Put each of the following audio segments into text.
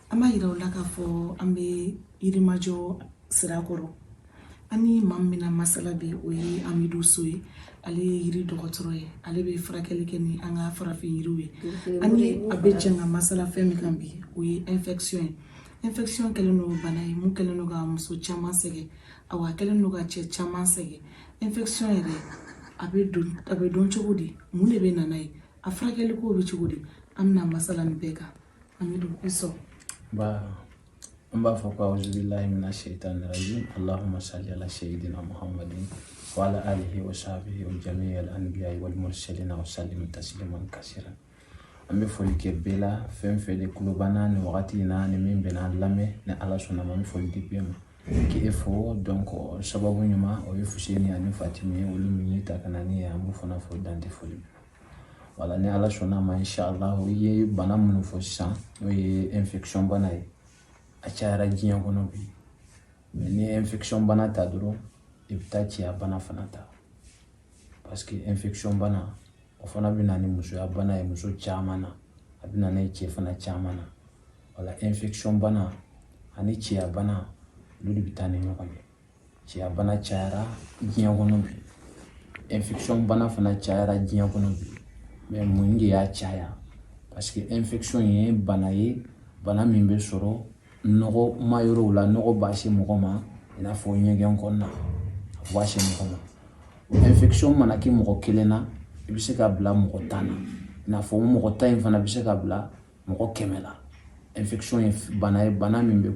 An b'a yira aw la k'a fɔ an bɛ Yirimajɔ Sirakɔrɔ. An ni maa min bɛna masala bi, o ye Amidu So ye. Ale ye yiri dɔgɔtɔrɔ ye, ale bɛ furakɛli kɛ ni an ka farafin yiriw ye. An ni a bɛ jɛ ka masala fɛn min kan bi, o ye infection ye. Infection kɛlen don bana ye mun kɛlen don ka muso caman sɛgɛn, awa a kɛlen don ka cɛ caman sɛgɛn. Infection yɛrɛ, a bɛ don, a bɛ dɔn cogo di? Mun de bɛ na n'a ye? A furakɛli ko bɛ cogo di? An bɛna masala nin bɛɛ kan. Amidu, i sɔn. Ba, an b'a fɔ ko auzubillahi mina shaitani rajim, allahumma salli ala sayyidina Muhammadin wa ala alihi wa sahbihi wa jami'i al anbiya wal mursalin wa sallim tasliman kasiran. An bɛ foli kɛ bɛɛ la, fɛn fɛn de kulo b'an na nin wagati in na, ni min bɛna an lamɛn, ni Ala sɔnna ma, an bɛ foli di bɛɛ ma k'e fo. Donc sababu ɲuman, o ye Fuseni ani Fatimi ye, olu min y'i ta ka na ni ye, an b'u fana fo, dan tɛ foli min na. Wala, ni Ala sɔnna ma, inshallah, i ye bana minnu fɔ sisan, n'o ye infection bana ye, a cayara diɲɛ kɔnɔ bi. Mais n'i ye infection bana ta dɔrɔn, i bɛ taa cɛya bana fana ta, parce que infection bana, o fana bɛ na ni musoya bana ye muso caman na, a bɛ na ni cɛ fana caman na. Wala, infection bana ani cɛya bana, olu de bɛ taa ni ɲɔgɔn ye. Cɛya bana cayara diɲɛ kɔnɔ bi, infection bana fana cayara diɲɛ kɔnɔ bi. Mais mun de y'a caya? Parce que infection ye bana ye, bana min bɛ sɔrɔ nɔgɔ ma yɔrɔw la, nɔgɔ b'a se mɔgɔ ma, i n'a fɔ ɲɛgɛn kɔnɔna, a b'a se mɔgɔ ma. O infection mana kɛ mɔgɔ kelen na, i bɛ se ka bila mɔgɔ 10 na, i n'a fɔ o mɔgɔ 10 in fana bɛ se ka bila mɔgɔ 100 la. Infection ye bana ye, bana min bɛ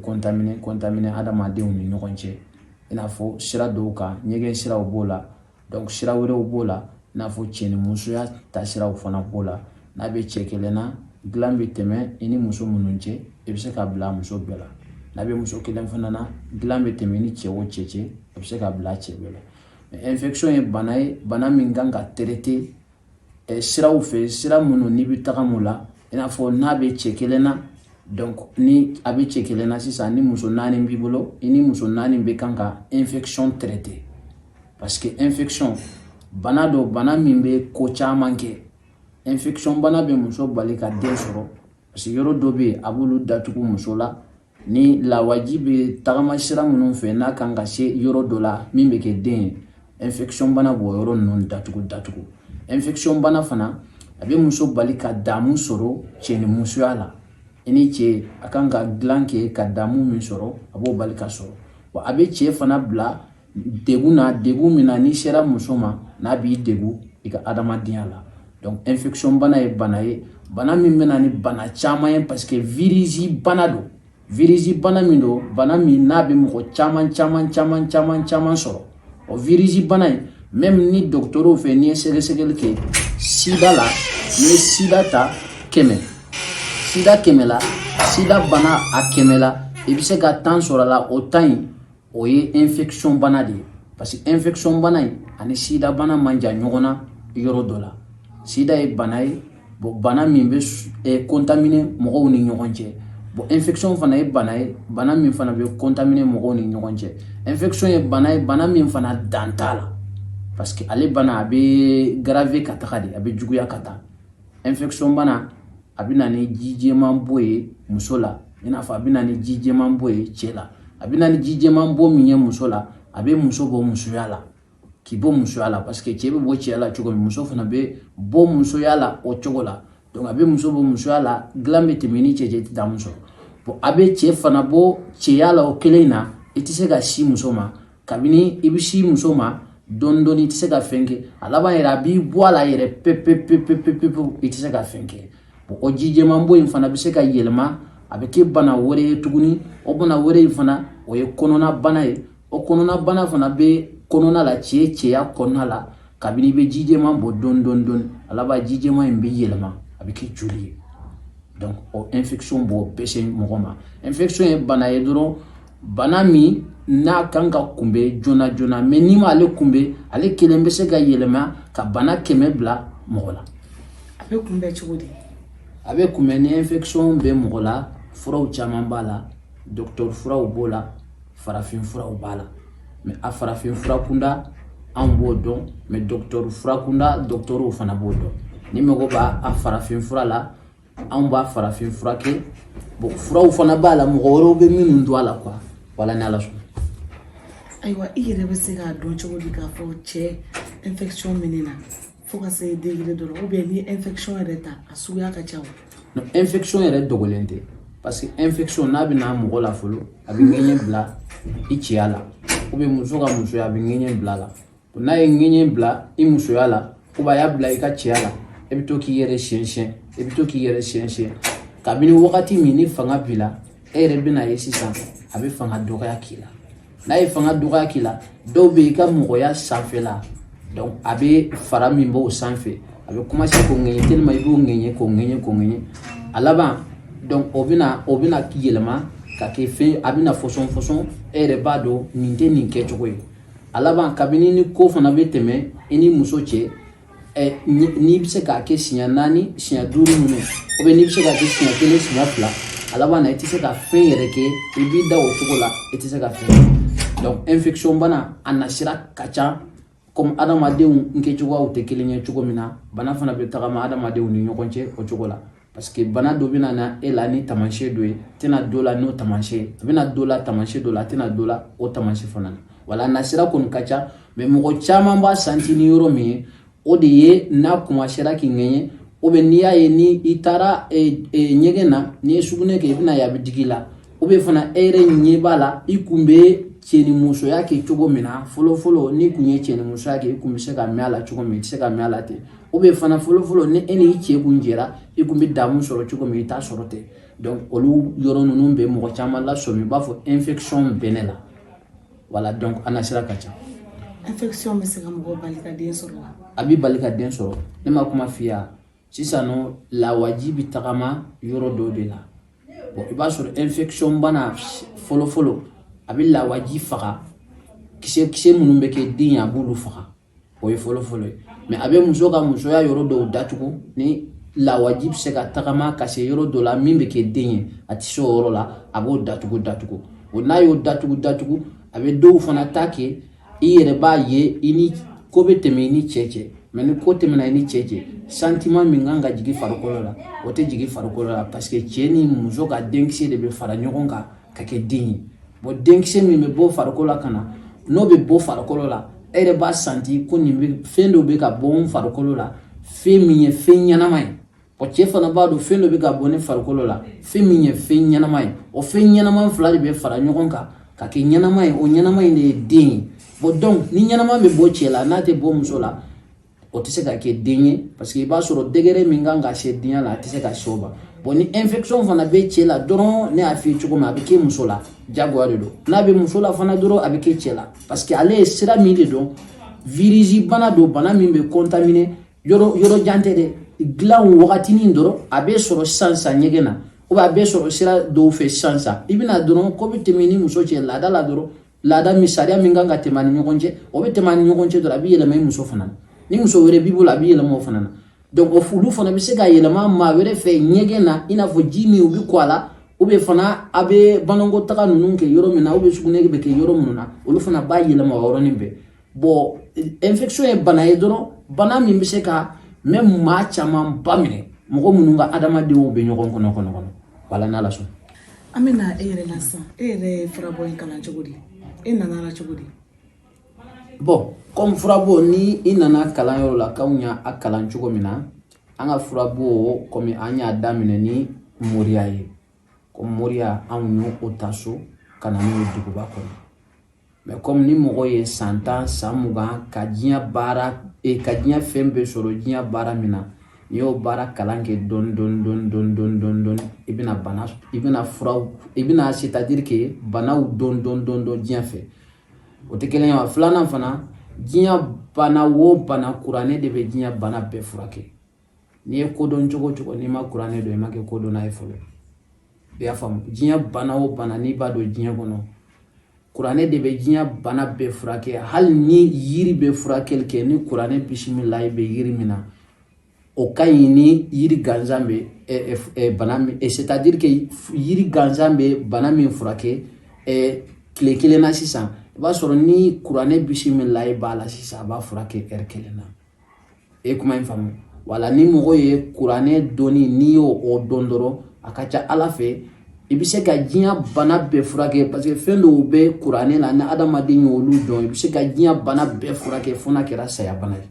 contaminer adamadenw ni ɲɔgɔn cɛ, i n'a fɔ sira dɔw kan, ɲɛgɛn siraw b'o la, donc sira wɛrɛw b'o la, i n'a fɔ cɛ ni musoya taasiraw fana b'o la. N'a bɛ cɛ kelen na, dilan bɛ tɛmɛ i ni muso minnu cɛ, i bɛ se ka bila muso bɛɛ la. N'a bɛ muso kelen fana na, dilan bɛ tɛmɛ i ni cɛ o cɛ cɛ, a bɛ se ka bila cɛ bɛɛ la. Mais infection ye bana ye, bana min kan ka traiter siraw fɛ, sira minnu n'i bɛ taga mun la, i n'a fɔ n'a bɛ cɛ kelen na. Donc ni a bɛ cɛ kelen na sisan, ni muso naani b'i bolo, i ni muso naani bɛ kan ka infection traiter, parce que infection bana don, bana min bɛ ko caman kɛ. Infection bana bɛ muso bali ka den sɔrɔ, parce que yɔrɔ dɔ bɛ yen, a b'olu datugu muso la. Ni lawaji bɛ tagama sira minnu fɛ, n'a kan ka se yɔrɔ dɔ la min bɛ kɛ den ye, infection bana b'o yɔrɔ ninnu datugu datugu. Infection bana fana, a bɛ muso bali ka damu sɔrɔ cɛ ni musoya la. I ni cɛ a kan ka dilan kɛ ka damu min sɔrɔ, a b'o bali ka sɔrɔ. Wa a bɛ cɛ fana bila degun na, degun min na n'i sera muso ma, n'a b'i degun i ka adamadenya la. Donc infection bana ye bana ye, bana min bɛ na ni bana caman ye, parce que virus bana don. Virus bana min don, bana min n'a bɛ mɔgɔ caman caman caman caman caman sɔrɔ. O virus bana in, même ni dɔgɔtɔrɔw fɛ, n'i ye sɛgɛsɛgɛli kɛ sida la, n'i ye sida ta 100, sida 100 la, sida bana a 100 la, i bɛ se ka 10 sɔrɔ a la. O 10 in, o ye infection bana de ye, parce que infection bana in ani sida bana man jan ɲɔgɔn na yɔrɔ dɔ la. Sida ye bana ye, bon, bana min bɛ contaminer mɔgɔw ni ɲɔgɔn cɛ. Bon, infection fana ye bana ye, bana min fana bɛ contaminer mɔgɔw ni ɲɔgɔn cɛ. Infection ye bana ye, bana min fana dan t'a la, parce que ale bana, a bɛ grave ka taga de, a bɛ juguya ka taa. Infection bana, a bɛ na ni ji jɛman bɔ ye muso la, i n'a fɔ a bɛ na ni ji jɛman bɔ ye cɛ la. A bɛ na ni ji jɛman bɔ min ye muso la, a bɛ muso bɔ musoya la, k'i bɔ musoya la, parce que cɛ bɛ bɔ cɛya la cogo min, muso fana bɛ bɔ musoya la o cogo la. Donc a bɛ muso bɔ musoya la, dilan bɛ tɛmɛ ni cɛ cɛ, tɛ taa muso. Bon, a bɛ cɛ fana bɔ cɛya la o kelen in na, i tɛ se ka si muso ma. Kabini i bɛ si muso ma dɔɔni dɔɔni, i tɛ se ka fɛn kɛ. A laban yɛrɛ, a b'i bɔ a la yɛrɛ pewu pewu pewu pewu pewu, i tɛ se ka fɛn kɛ. Bon, o ji jɛman bɔ in fana bɛ se ka yɛlɛma, a bɛ kɛ bana wɛrɛ ye tuguni. O bana wɛrɛ in fana, o ye kɔnɔna bana ye. O kɔnɔna bana fana bɛ kɔnɔna la, cɛ cɛya kɔnɔna la. Kabini i bɛ ji jɛman bɔ dɔɔni dɔɔni dɔɔni, a laban ji jɛman in bɛ yɛlɛma, a bɛ kɛ joli ye. Donc o infection b'o bɛɛ se mɔgɔ ma. Infection ye bana ye dɔrɔn, bana min n'a kan ka kunbɛn joona joona. Mais n'i m'ale kunbɛn, ale kelen bɛ se ka yɛlɛma ka bana 100 bila mɔgɔ la. A bɛ kunbɛn cogo di? A bɛ kunbɛn, ni infection bɛ mɔgɔ la, furaw caman b'a la. Docteur furaw b'o la, farafin furaw b'a la. Mais a farafin fura kunda, anw b'o dɔn, mais docteur fura kunda, docteurw fana b'o dɔn. Ni mago b'a a farafin fura la, anw b'a farafin fura kɛ. Bon, furaw fana b'a la, mɔgɔ wɛrɛw bɛ minnu don a la quoi. Wala ni Ala sɔnna. Ayiwa, i yɛrɛ bɛ se k'a dɔn cogo di k'a fɔ cɛ infection bɛ ne na fo ka se degré dɔ la, ou bien ni infection yɛrɛ ta, a suguya ka ca wa? Non, infection yɛrɛ dogolen tɛ, parce que infection n'a bɛ na mɔgɔ la fɔlɔ, a bɛ ŋɛɲɛ bila i cɛya la, ou bien muso ka musoya, a bɛ ŋɛɲɛ bila a la. N'a ye ŋɛɲɛ bila i musoya la, ou bien a y'a bila i ka cɛya la, e bɛ to k'i yɛrɛ siɲɛ siɲɛ, e bɛ to k'i yɛrɛ siɲɛ siɲɛ. Kabini wagati min ni fanga b'i la, e yɛrɛ bɛna ye sisan a bɛ fanga dɔgɔya k'i la. N'a ye fanga dɔgɔya k'i la, dɔw bɛ i ka mɔgɔya sanfɛla, donc a bɛ fara min b'o sanfɛ, a bɛ commencer k'o ŋɛɲɛ tellement i b'o ŋɛɲɛ k'o ŋɛɲɛ k'o ŋɛɲɛ. A laban, donc o bɛna yɛlɛma ka kɛ fɛn, a bɛna fɔsɔn fɔsɔn, e yɛrɛ b'a dɔn nin tɛ nin kɛcogo ye. A laban, kabini ni ko fana bɛ tɛmɛ i ni muso cɛ, n'i bɛ se k'a kɛ siɲɛ 4, siɲɛ 5 ninnu, ou bien n'i bɛ se k'a kɛ siɲɛ 1, siɲɛ 2, a laban na i tɛ se ka fɛn yɛrɛ kɛ, i b'i da o cogo la, i tɛ se ka fɛn kɛ. Donc infection bana a nasira ka ca. Comme adamadenw kɛcogoyaw tɛ kelen ye cogo min na, bana fana bɛ tagama adamadenw ni ɲɔgɔn cɛ o cogo la, parce que bana dɔ bɛ na e la ni taamasiyɛn dɔ ye, tɛna dɔ la n'o taamasiyɛn, a bɛna dɔ la taamasiyɛn dɔ la, a tɛna dɔ la o taamasiyɛn fana na. Wala nasira kɔni ka ca, mais mɔgɔ caman b'a santi ni yɔrɔ min ye, o de ye n'a commencera k'i ŋɛɲɛ, ou bien n'i y'a ye ni i taara ɲɛgɛn na, n'i ye sugunɛ kɛ, i bɛna ye a bɛ digi i la, ou bien fana e yɛrɛ ɲɛ b'a la, i kun bɛ cɛnimusoya kɛ cogo min na fɔlɔ fɔlɔ, n'i kun ye cɛnimusoya kɛ, i kun bɛ se ka mɛn a la cogo min, i tɛ se ka mɛn a la ten. Ou bien fana fɔlɔ fɔlɔ, ni e ni i cɛ kun jɛra, i kun bɛ damu sɔrɔ cogo min, i t'a sɔrɔ ten. Donc olu yɔrɔ ninnu bɛ mɔgɔ caman lasɔmi, i b'a fɔ infection bɛ ne la. Voilà, donc a nasira ka ca. Infection bɛ se ka mɔgɔ bali ka den sɔrɔ wa? A bɛ bali ka den sɔrɔ. Ne ma kuma f'i ye sisan nɔ, lawaji bɛ tagama yɔrɔ dɔw de la. Bon, i b'a sɔrɔ infection bana fɔlɔ fɔlɔ, a bɛ lawaji faga, kisɛ kisɛ minnu bɛ kɛ den ye, a b'olu faga, o ye fɔlɔ fɔlɔ ye. Mais a bɛ muso ka musoya yɔrɔ dɔw datugu. Ni lawaji bɛ se ka tagama ka se yɔrɔ dɔ la min bɛ kɛ den ye, a tɛ se o yɔrɔ la, a b'o datugu datugu. O n'a y'o datugu datugu, a bɛ dɔw fana ta kɛ, i yɛrɛ b'a ye i ni ko bɛ tɛmɛ i ni cɛ cɛ. Mais ni ko tɛmɛna i ni cɛ cɛ, sentiment min kan ka jigin farikolo la, o tɛ jigin farikolo la, parce que cɛ ni muso ka denkisɛ de bɛ fara ɲɔgɔn kan ka kɛ den ye. Bon, denkisɛ min bɛ bɔ farikolo la ka na, n'o bɛ bɔ farikolo la, e yɛrɛ b'a santi ko nin bɛ fɛn dɔ bɛ ka bɔ n farikolo la, fɛn min ye fɛn ɲɛnama ye. O cɛ fana b'a dɔn fɛn dɔ bɛ ka bɔ ne farikolo la, fɛn min ye fɛn ɲɛnama ye. O fɛn ɲɛnama fila de bɛ fara ɲɔgɔn kan ka kɛ ɲɛnama ye, o ɲɛnama in de ye den ye. Bon, donc ni ɲɛnama bɛ bɔ cɛ la, n'a tɛ bɔ muso la, o tɛ se ka kɛ den ye, parce que i b'a sɔrɔ degré min kan ka se denya la, a tɛ se ka se o ma. Bon, ni infection fana bɛ cɛ la dɔrɔn, ne y'a f'i ye cogo min, a bɛ kɛ muso la, jagoya de don. N'a bɛ muso la fana dɔrɔn, a bɛ kɛ cɛ la, parce que ale ye sira min de dɔn, virus bana don, bana min bɛ contaminer yɔrɔ yɔrɔ jan tɛ dɛ, dilan wagatinin dɔrɔn a bɛ sɔrɔ sisan sisan ɲɛgɛn na, ou bien a bɛ sɔrɔ sira dɔw fɛ sisan sisan. I bɛna dɔrɔn, ko bɛ tɛmɛ i ni muso cɛ laada la dɔrɔn, laada min sariya min kan ka tɛmɛ a ni ɲɔgɔn cɛ, o bɛ tɛmɛ a ni ɲɔgɔn cɛ dɔrɔn, a bɛ yɛlɛma i muso fana na. Ni muso wɛrɛ b'i bolo, a bɛ yɛlɛma o fana na. Donc o olu fana bɛ se ka yɛlɛma maa wɛrɛ fɛ ɲɛgɛn na, i n'a fɔ ji min u bɛ ko a la, ou bien fana a bɛ banakɔtaga ninnu kɛ yɔrɔ min na, ou bien sugunɛ bɛ kɛ yɔrɔ minnu na, olu fana b'a yɛlɛma o yɔrɔnin bɛɛ. Bon, infection ye bana ye dɔrɔn, bana min bɛ se ka même maa caman ba minɛ, mɔgɔ minnu ka adamadenw bɛ ɲɔgɔn kɔnɔ kɔnɔ kɔnɔ. Wala n'Ala sɔnna. An bɛna e yɛrɛ la sisan. E yɛrɛ ye furabɔ in kalan cogo di? E nana la cogo di? Bon, comme furabɔ, ni i nana kalanyɔrɔ la k'anw y'a kalan cogo min na, an ka furabɔ, komi an y'a daminɛ ni moriya ye, comme moriya anw y'o ta so ka na n'o ye duguba kɔnɔ. Mais comme ni mɔgɔ ye san 10, san 20 ka diɲɛ baara, ka diɲɛ fɛn bɛɛ sɔrɔ diɲɛ baara min na, n'i y'o baara kalan kɛ dɔɔni dɔɔni dɔɔni dɔɔni dɔɔni dɔɔni dɔɔni, i bɛna bana, i bɛna furaw, i bɛna, c'est à dire que banaw dɔn dɔn dɔn dɔn diɲɛ fɛ, o tɛ kelen ye wa. Filanan fana, diɲɛ bana o bana, kuranɛ de bɛ diɲɛ bana bɛɛ furakɛ. N'i ye ko dɔn cogo o cogo, n'i ma kuranɛ dɔn, i ma kɛ kodɔnna ye fɔlɔ. I y'a faamu? Diɲɛ bana o bana, n'i b'a dɔn diɲɛ kɔnɔ, kuranɛ de bɛ diɲɛ bana bɛɛ furakɛ. Hali ni yiri bɛ furakɛli kɛ, ni kuranɛ bisimilayi bɛ yiri min na, o ka ɲi ni yiri gansan bɛ bana min, c'est à dire que yiri gansan bɛ bana min furakɛ tile kelen na sisan, i b'a sɔrɔ ni kuranɛ bisimilayi b'a la sisan, a b'a furakɛ ɛri kelen na. E ye kuma in faamu? Wala ni mɔgɔ ye kuranɛ dɔnni, n'i y'o o dɔn dɔrɔn, a ka ca Ala fɛ. I bɛ se ka diɲɛ bana bɛɛ furakɛ, parce que fɛn dɔw bɛ kuranɛ la, ni adamaden y'olu dɔn, i bɛ se ka diɲɛ bana bɛɛ furakɛ, fo n'a kɛra saya bana ye.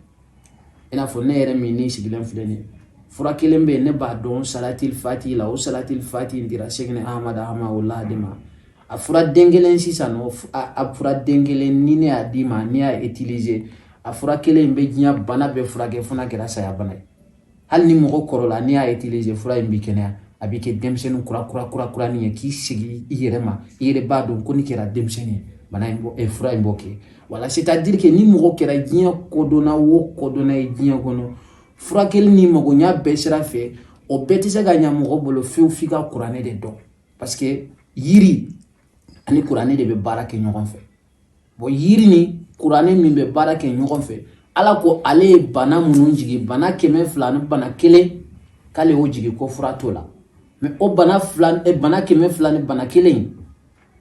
I n'a fɔ ne yɛrɛ min ni sigilen filɛ nin ye, fura kelen bɛ yen, ne b'a dɔn salatil fati la. O salatil fati in dira Sɛkinɛ Ahamada Hamawula de ma. A fura den kelen sisan nɔ, a fura den kelen, ni ne y'a d'i ma, n'i y'a utiliser, a fura kelen in bɛ diɲɛ bana bɛɛ furakɛ, fo n'a kɛra saya bana ye. Hali ni mɔgɔ kɔrɔla, n'i y'a utiliser, fura in b'i kɛnɛya, a b'i kɛ denmisɛnnin kura kura kura kuranin ye, k'i sigi i yɛrɛ ma, i yɛrɛ b'a dɔn ko ni kɛra denmisɛnnin ye, bana in bɔ, fura in b'o kɛ. Wala, c'est à dire que ni mɔgɔ kɛra diɲɛ kodɔnna o kodɔnna ye diɲɛ kɔnɔ, furakɛli ni magoɲa bɛɛ sira fɛ, o bɛɛ tɛ se ka ɲa mɔgɔ bolo fewu f'i ka kuranɛ de dɔn, parce que yiri ani kuranɛ de bɛ baara kɛ ɲɔgɔn fɛ. Bon, yiri ni kuranɛ min bɛ baara kɛ ɲɔgɔn fɛ, Ala ko ale ye bana minnu jigin, bana 200 ni bana kelen, k'ale y'o jigin ko fura t'o la. Mais o bana fila, bana 200 ni bana kelen,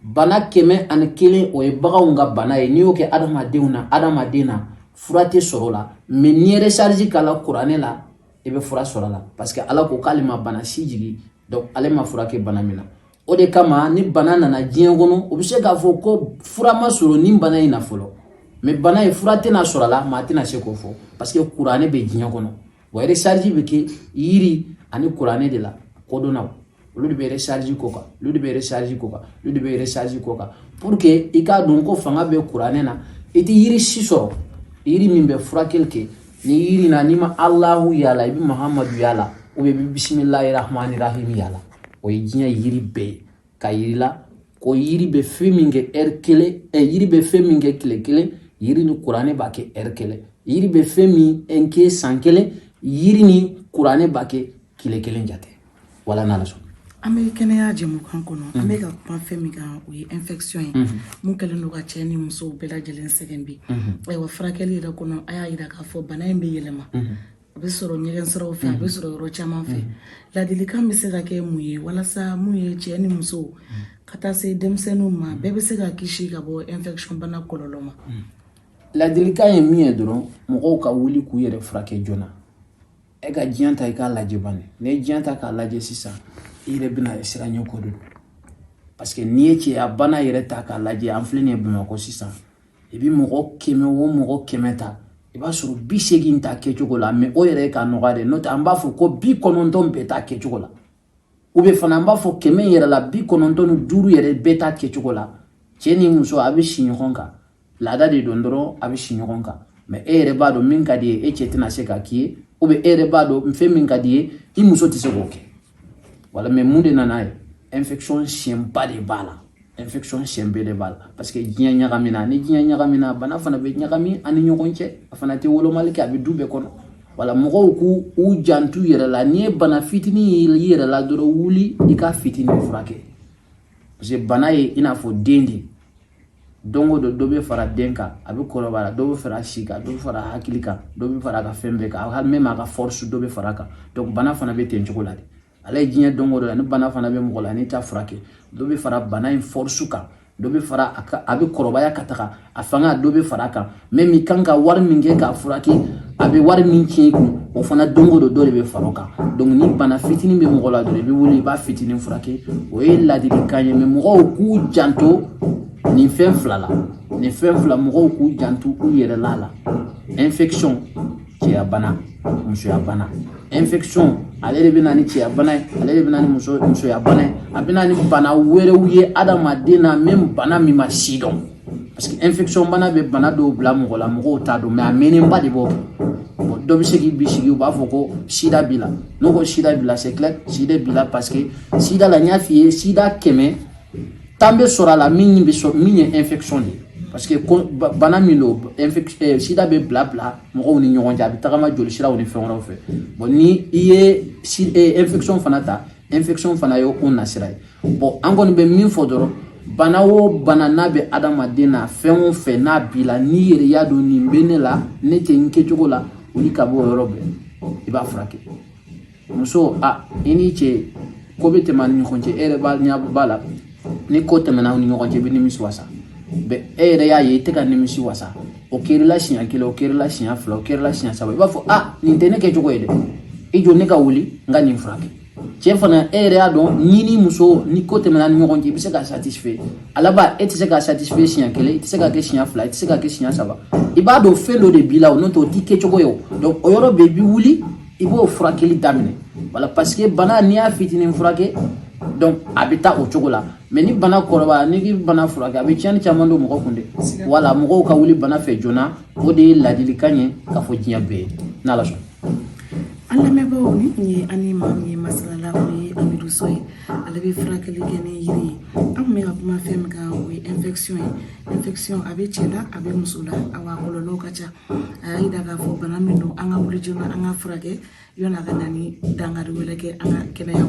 bana 101, o ye baganw ka bana ye. N'i y'o kɛ adamadenw na, adamaden na, fura tɛ sɔrɔ o la. Mais n'i ye recharge k'a la kuranɛ la, i bɛ fura sɔrɔ a la, parce que Ala ko k'ale ma bana si jigin, donc ale ma fura kɛ bana min na. O de kama, ni bana nana diɲɛ kɔnɔ, o bɛ se k'a fɔ ko fura ma sɔrɔ nin bana in na fɔlɔ, mais bana in fura tɛna sɔrɔ a la, maa tɛna se k'o fɔ, parce que kuranɛ bɛ diɲɛ kɔnɔ. Wa recharge bɛ kɛ yiri ani kuranɛ de la. Kodɔnnaw, olu de bɛ recharge ko kan, olu de bɛ recharge ko kan, olu de bɛ recharge ko kan, pour que i k'a dɔn ko fanga bɛ kuranɛ na. I tɛ yiri si sɔrɔ, yiri min bɛ furakɛli kɛ, ni yiri na n'i ma Alahu y'a la, i bɛ Mahamadu y'a la, ou bien i bɛ bisimilahi rahmani rahim y'a la. O ye diɲɛ yiri bɛɛ ye ka yiri la ko yiri bɛ fɛn min kɛ ɛri kelen, yiri bɛ fɛn min kɛ tile kelen, yiri ni kuranɛ b'a kɛ ɛri kelen. Yiri bɛ fɛn min kɛ san kelen, yiri ni kuranɛ b'a kɛ tile kelen jate. Wala, n'Ala sɔnna. An bɛ kɛnɛya jɛmukan kɔnɔ. An bɛ ka kuma fɛn min kan, o ye infection ye, mun kɛlen don ka cɛ ni musow bɛɛ lajɛlen sɛgɛn bi. Ayiwa, furakɛli yɛrɛ kɔnɔ, a y'a yira k'a fɔ bana in bɛ yɛlɛma, a bɛ sɔrɔ ɲɛgɛn siraw fɛ, a bɛ sɔrɔ yɔrɔ caman fɛ. Ladilikan bɛ se ka kɛ mun ye walasa mun ye cɛ ni musow ka taa se denmisɛnninw ma, bɛɛ bɛ se ka kisi ka bɔ infection bana kɔlɔlɔ ma? Ladilikan ye min ye dɔrɔn, mɔgɔw ka wuli k'u yɛrɛ furakɛ joona. E ka diɲɛ ta, i k'a lajɛ bani. N'i ye diɲɛ ta k'a lajɛ sisan, i yɛrɛ bɛna siran ɲɛ ko de don, parce que n'i ye cɛya bana yɛrɛ ta k'a lajɛ, an filɛ nin ye Bamakɔ sisan, i bɛ mɔgɔ 100 o mɔgɔ 100 ta, i b'a sɔrɔ 80 ta kɛcogo la. Mais o yɛrɛ ye ka nɔgɔya de, n'o tɛ an b'a fɔ ko 90 bɛɛ ta kɛcogo la, ou bien fana an b'a fɔ 100 yɛrɛ la, 95 yɛrɛ bɛɛ ta kɛcogo la. Cɛ ni muso, a bɛ si ɲɔgɔn kan, laada de don dɔrɔn, a bɛ si ɲɔgɔn kan, mais e yɛrɛ b'a dɔn min ka di ye, e cɛ tɛna se ka k'i ye, ou bien e yɛrɛ b'a dɔn fɛn min ka di ye, i muso tɛ se k'o kɛ. Wala, mais mun de nana ye? Infection siɲɛba de b'a la, infection siɲɛ bɛɛ de b'a la, parce que diɲɛ ɲagamina. Ni diɲɛ ɲagamina, bana fana bɛ ɲagami ani ɲɔgɔn cɛ. A fana tɛ wolomali kɛ, a bɛ du bɛɛ kɔnɔ. Wala, mɔgɔw k'u u jantu yɛrɛ la. N'i ye bana fitinin ye i yɛrɛ la dɔrɔn, wuli i ka fitinin furakɛ, parce que bana ye i n'a fɔ den de. Don o don, dɔ bɛ fara den kan, a bɛ kɔrɔbaya, dɔ bɛ fara si kan, dɔ bɛ fara hakili kan, dɔ bɛ fara a ka fɛn bɛɛ kan, hali même a ka force, dɔ bɛ fara a kan. Donc bana fana bɛ ten cogo la de. Ala ye diɲɛ don o don, ni bana fana bɛ mɔgɔ la, n'i t'a furakɛ, dɔ bɛ fara bana in force kan, dɔ bɛ fara a kan, a bɛ kɔrɔbaya ka taga, a fanga dɔ bɛ fara a kan. Même i kan ka wari min kɛ k'a furakɛ, a bɛ wari min tiɲɛ i kun, o fana don o don, dɔ de bɛ fara o kan. Donc ni bana fitinin bɛ mɔgɔ la dɔrɔn, i bɛ wuli, i b'a fitinin furakɛ. O ye ladilikan ye. Mais mɔgɔw k'u janto nin fɛn fila la, nin fɛn fila, mɔgɔw k'u janto u yɛrɛ la la. Infection, cɛya bana, musoya bana. Infection, ale de bɛ na ni cɛya bana ye, ale de bɛ na ni musoya bana ye, a bɛ na ni bana wɛrɛw ye adamaden na, même bana min ma si dɔn, parce que infection bana bɛ bana dɔw bila mɔgɔ la, mɔgɔw t'a dɔn, mais a mɛnnenba de b'o kɛ. Bon, dɔ bɛ se k'i bisigi, u b'a fɔ ko sida b'i la. N'o ko sida b'i la, c'est clair, sida b'i la, parce que sida la, n y'a f'i ye, sida 110 bɛ sɔrɔ a la, min bɛ sɔrɔ min ye infection de ye, parce que bana min don, sida bɛ bila bila mɔgɔw ni ɲɔgɔn cɛ, a bɛ tagama joli siraw ni fɛn wɛrɛw fɛ. Bon, ni i ye infection fana ta, infection fana ye o nasira ye. Bon, an kɔni bɛ min fɔ dɔrɔn, bana o bana n'a bɛ adamaden na, fɛn o fɛn n'a b'i la, n'i yɛrɛ y'a dɔn nin bɛ ne la, ne tɛ n kɛcogo la, wuli ka bɔ o yɔrɔ bɛɛ, i b'a furakɛ. Muso, a i n'i cɛ ko bɛ tɛmɛ a ni ɲɔgɔn cɛ, e yɛrɛ b'a ɲɛ b'a la, ni ko tɛmɛna aw ni ɲɔgɔn cɛ, i bɛ nimisi wasa. Bɛ e yɛrɛ y'a ye i tɛ ka nimisi wasa, o kɛr'i la siɲɛ kelen, o kɛr'i la siɲɛ fila, o kɛr'i la siɲɛ saba, i b'a fɔ: a nin tɛ ne kɛcogo ye dɛ, i jɔ ne ka wuli n ka nin furakɛ. Cɛ fana, e yɛrɛ y'a dɔn, ni ni muso ni ko tɛmɛna ni ɲɔgɔn cɛ, i bɛ se ka satisfait. A laban, e tɛ se ka satisfait siɲɛ kelen, i tɛ se ka kɛ siɲɛ fila, i tɛ se ka kɛ siɲɛ saba. I b'a dɔn fɛn dɔ de b'i la o, n'o tɛ o t'i kɛcogo ye o. Donc o yɔrɔ bɛɛ, i bɛ wuli, i b'o furakɛli daminɛ. Voilà, parce que bana, n'i y'a fitinin furakɛ, donc a bɛ taa o cogo la. Mais ni bana kɔrɔbaya, n'i k'i bana furakɛ, a bɛ tiɲɛni caman don mɔgɔ kun dɛ. Voilà, mɔgɔw ka wuli bana fɛ joona, o de ye ladilikan ye k'a fɔ diɲɛ bɛɛ ye, n'Ala sɔnna. An lamɛnbagaw, ni tun ye an ni maa min ye masalala, o ye Amidu So ye. Ale bɛ furakɛli kɛ ni yiri ye. An tun bɛ ka kuma fɛn min kan, o ye infection ye. Infection, a bɛ cɛ la, a bɛ muso la, awa a kɔlɔlɔw ka ca. A y'a yira k'a fɔ bana min don, an ka wuli joona, an ka furakɛ yanni a ka na ni dankari wɛrɛ kɛ an ka kɛnɛya.